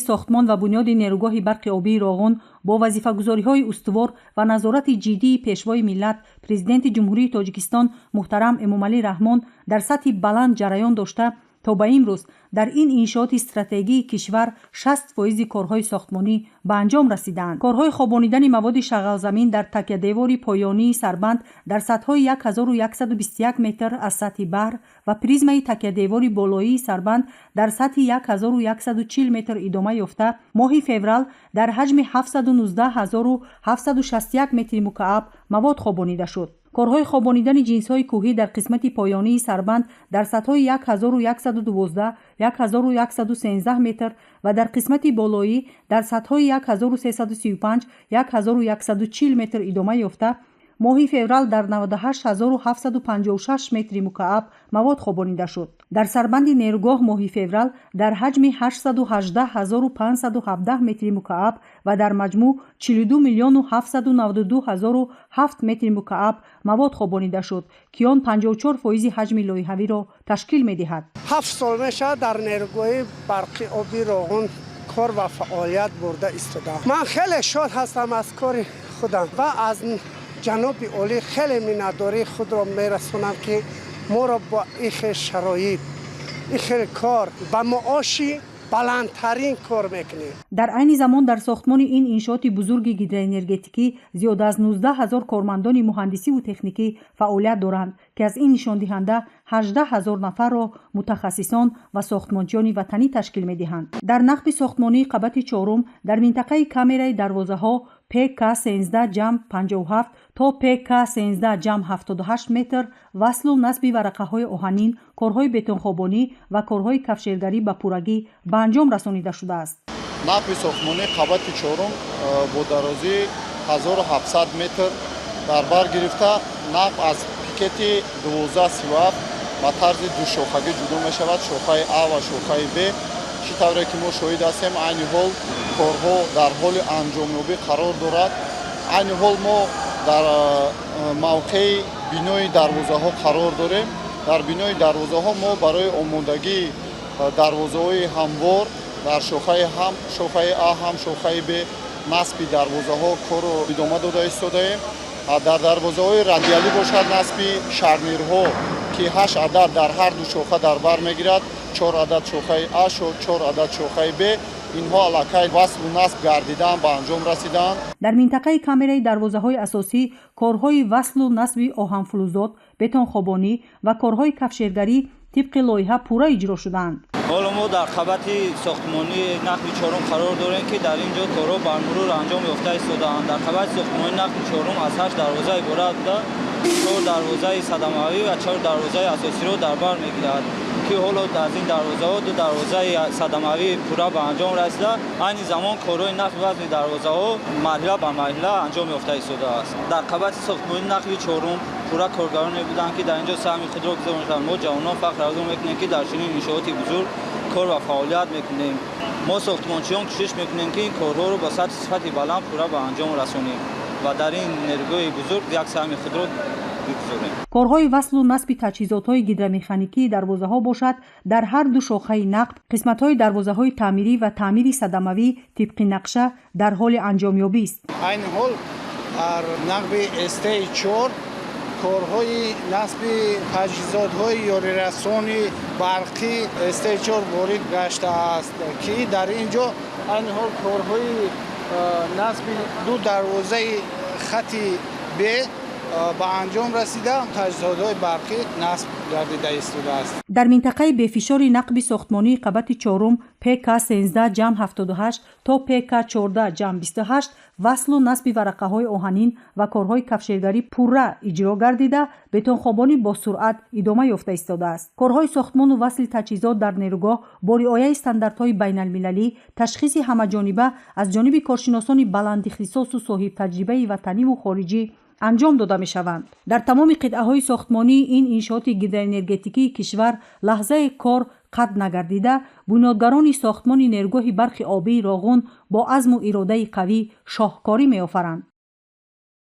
Сохтмон ва бунёди нерӯгоҳи барқи обии Роғун бо вазифагузориҳои устувор ва назорати ҷиддии Пешвои миллат, Президенти Ҷумҳурии Тоҷикистон муҳтарам Эмомалӣ Раҳмон дар сатҳи баланд ҷараён дошта, то ба имрӯз дар ин иншооти стратегии кишвар 60 фоизи корҳои сохтмонӣ ба анҷом расидаанд. Корҳои хобонидани маводи шағалзамин дар такядевори поёнии сарбанд дар сатҳҳои 1121 метр аз сатҳи баҳр ва призмаи такядевори болоии сарбанд дар сатҳи 1140 метр идома ёфта, моҳи феврал дар ҳаҷми 719 761 метри мукааб мавод хобонида шуд. Корҳои хобонидани ҷинсҳои кӯҳӣ дар қисмати поёнии сарбанд дар сатҳҳои 1112, 1113 метр ва дар қисмати болоӣ дар сатҳҳои 1335, 1140 метр идома ёфта, моҳи феврал дар 98 756 метри мукааб мавод хобонида шуд. Дар сарбанди нерӯгоҳ моҳи феврал дар ҳаҷми 818 517 метри мукааб ва дар маҷмӯъ 42 миллиону 792 ҳазору 7 метри мукааб мавод хобонида шуд, ки он 54 фоизи ҳаҷми лоиҳавиро ташкил медиҳад. 7 сол мешавад, дар нерӯгоҳи барқи оби Роғун кор ва фаъолият бурда истодаам. Ман хеле шод ҳастам аз кори худам ва аз ҷаноби олӣ хеле миннатдории худро мерасонам, ки моро бо ин хел шароит, ин хел кор ба маоши баландтарин кор мекунем. Дар айни замон дар сохтмони ин иншооти бузурги гидроэнергетикӣ зиёда аз 19 ҳазор кормандони муҳандисиву техникӣ фаъолият доранд, ки аз ин нишондиҳанда 18 ҳазор нафарро мутахассисон ва сохтмончиёни ватанӣ ташкил медиҳанд. Дар нақби сохтмонии қабати чорум дар минтақаи камераи дарвозаҳо ПК 13+57 то ПК 13+78 метр васлу насби варақаҳои оҳанин, корҳои бетонхобонӣ ва корҳои кафшергарӣ ба пуррагӣ ба анҷом расонида шудааст. Нақби сохтмонии қабати чорум бо дарозии 1700 метр дар бар гирифта, нақб аз пикети 1237 ба тарзи душохагӣ ҷудо мешавад: шохаи А ва шохаи Б. Чӣ тавре ки мо шоҳид ҳастем, айни ҳол корҳо дар ҳоли анҷомёбӣ қарор дорад. Айни ҳол мо дар мавқеи бинои дарвозаҳо қарор дорем. Дар бинои дарвозаҳо мо барои омодагии дарвозаҳои ҳамвор дар шохаи ҳам шохаи А, ҳам шохаи Б насби дарвозаҳо корро идома дода истодаем. Дар дарвозаҳои радиалӣ бошад, насби шарнирҳо, ки ҳашт адад дар ҳар ду шоха дар бар мегирад, чор адад шохаи А, чор адад шохаи Б, инҳо аллакай васлу насб гардидаанд, ба анҷом расидаанд. Дар минтақаи камераи дарвозаҳои асосӣ корҳои васлу насби оҳанфулӯзот, бетонхобонӣ ва корҳои кафшергарӣ тибқи лоиҳа пурра иҷро шудаанд. Ҳоло мо дар қабати сохтмонии нақби чорум қарор дорем, ки дар ин ҷо корҳо бармурур анҷом ёфта истодаанд. Дар қабати сохтмонии нақби чорум аз ҳашт дарвоза иборат буда, чор дарвозаи садамавӣ ва чор дарвозаи асосиро дар бар мегирад, ки ҳоло аз ин дарвозаҳо ду дарвозаи садамавӣ пурра ба анҷом расида, айни замон корҳои нақби вазни дарвозаҳо марҳила ба марҳила анҷом ёфта истодааст. Дар қабати сохтмонии нақби чорум пурра коргароне буданд, ки дар ин ҷо саҳми худро гузоштанд. Мо ҷавонон фахр аз он мекунем, ки дар чунин иншооти бузург кор ва фаъолият мекунем. Мо сохтмончиён кӯшиш мекунем, ки ин корҳоро ба сатҳи сифати баланд пурра ба анҷом расонем ва дар ин нерӯгоҳи бузург як саҳми худро бигузорем. Корҳои васлу насби таҷҳизотҳои гидромеханикии дарвозаҳо бошад, дар ҳар ду шохаи нақб қисматҳои дарвозаҳои таъмирӣ ва таъмири садамавӣ тибқи нақша дар ҳоли анҷомёбист. Айни ҳол дар нақби СТ 4 корҳои насби таҷҳизотҳои ёрирасони барқӣ СТ 4 ворид гаштааст, ки дар ин ҷо айни ҳол корҳои насби ду дарвозаи хати Б ба анҷом расида, таҷҳизотҳои барқӣ насб гардида истодааст. Дар минтақаи бефишори нақби сохтмонии қабати чорум ПК 13+78 то ПК 14+28 васлу насби варақаҳои оҳанин ва корҳои кафшергарӣ пурра иҷро гардида, бетонхобонӣ бо суръат идома ёфта истодааст. Корҳои сохтмону васли таҷҳизот дар нерӯгоҳ бо риояи стандартҳои байналмилалӣ, ташхиси ҳамаҷониба аз ҷониби коршиносони баландихтисосу соҳибтаҷрибаи ватаниву хориҷӣ анҷом дода мешаванд. Дар тамоми қитъаҳои сохтмонии ин иншооти гидроэнергетикии кишвар лаҳзаи кор қатъ нагардида, бунёдгарони сохтмони нерӯгоҳи барқи обии Роғун бо азму иродаи қавӣ шоҳкорӣ меофаранд.